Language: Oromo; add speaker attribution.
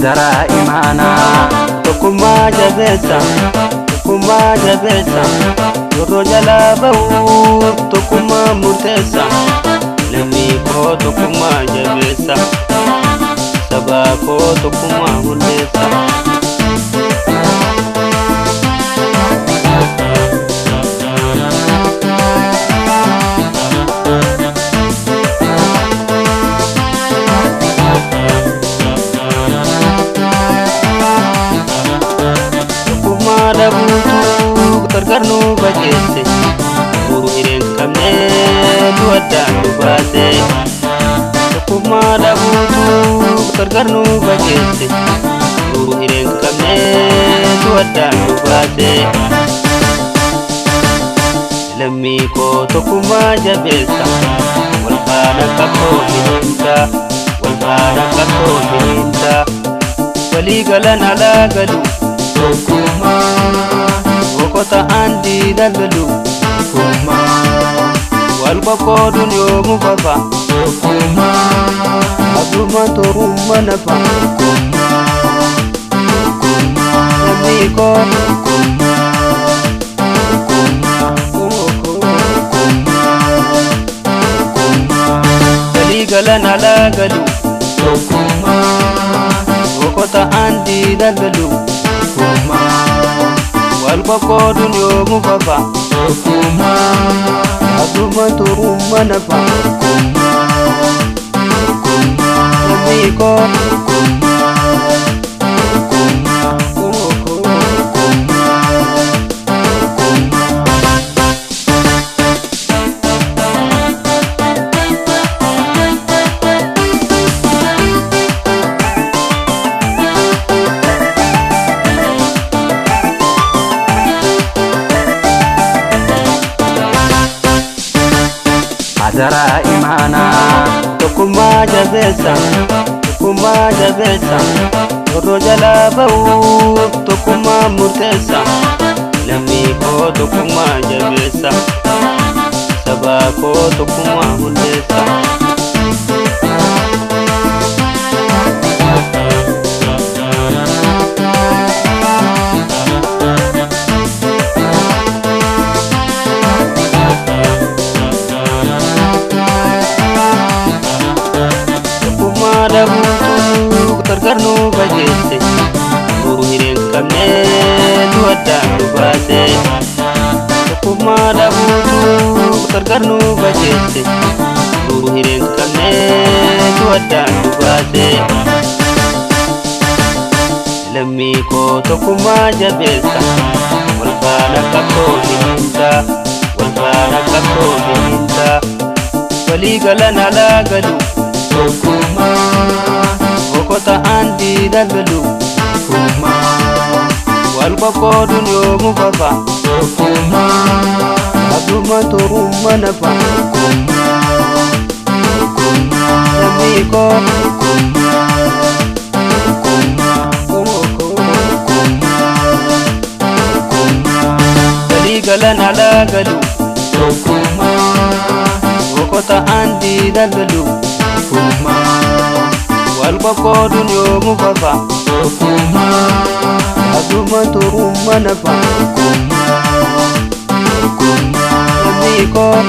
Speaker 1: Adaraa imaanaa.
Speaker 2: Tokkummaa jabeessa, tokkummaa jabeessa, yeroo jalaa ba'uuf tokkummaa murteessa. Lammii koo tokkummaa jabeessa, sabaa koo tokkummaa hundeessa. Tokkummaa dhabuutu gargar nu bajeesse, nuu hireen qabneetu addaan nu baase. Tokkummaa dhabuutu gargar nu bajeesse, nuu hireen qabneetu addaan nu baase. Lammii koo tokkummaa jabeessa, wal faana qabsoo hiriirta, wal faana qabsoo hiriirta, walii galan alaa galu.
Speaker 1: Tokkummaa.
Speaker 2: Boqota aan diidan lolu.
Speaker 1: Tokkummaa.
Speaker 2: Wal qoqqooduun yoomuu fafa.
Speaker 1: Tokkummaa.
Speaker 2: Abbummaan tokkummaa nafa.
Speaker 1: Tokkummaa. Tokkummaa.
Speaker 2: Lammii koo.
Speaker 1: Tokkummaa. Tokkummaa. Tokkummaa. Tokkummaa.
Speaker 2: Walii galan alaa galu.
Speaker 1: Tokkummaa.
Speaker 2: Boqota aan diidan lolu.
Speaker 1: Tokkummaa.
Speaker 2: Wal qoqqooduun yoomuu fafa.
Speaker 1: Tokkummaa.
Speaker 2: Abbummaan tokkummaa nafa.
Speaker 1: Tokkummaa. Tokkummaa.
Speaker 2: Lammii koo.
Speaker 1: Tokkummaa. Tokkummaa. Tokkummaa. Tokkummaa. Adaraa imaanaa.
Speaker 2: Tokkummaa jabeessa, tokkummaa jabeessa, yeroo jalaa ba'uuf tokkummaa murteessa. Lammii koo tokkummaa jabeessa, sabaa koo tokkummaa hundeessa. Tokkummaa dhabuutu gargar nu bajeesse, nuu hireen qabneetu addaan nu baase. Tokkummaa dhabuutu gargar nu bajeesse, nuu hireen qabneetu addaan nu baase. Lammii koo tokkummaa jabeessa, wal faana qabsoo hiriirta, wal faana qabsoo hiriirta, walii galan alaa galu.
Speaker 1: Tokkummaa.
Speaker 2: Boqota aan diidan lolu.
Speaker 1: Tokkummaa.
Speaker 2: Wal qoqqooduun yoomuu fafa.
Speaker 1: Tokkummaa.
Speaker 2: Abbummaan tokkummaa nafa.
Speaker 1: Tokkummaa. Tokkummaa.
Speaker 2: Lammii koo.
Speaker 1: Tokkummaa. Tokkummaa. Tokkummaa. Tokkummaa.
Speaker 2: Walii galan alaa galu.
Speaker 1: Tokkummaa.
Speaker 2: Boqota aan diidan lolu.
Speaker 1: Tokkummaa.
Speaker 2: Wal qoqqooduun yoomuu fafa.
Speaker 1: Tokkummaa.
Speaker 2: Abbummaan tokkummaa nafa.
Speaker 1: Tokkummaa. Tokkummaa.
Speaker 2: Lammii koo.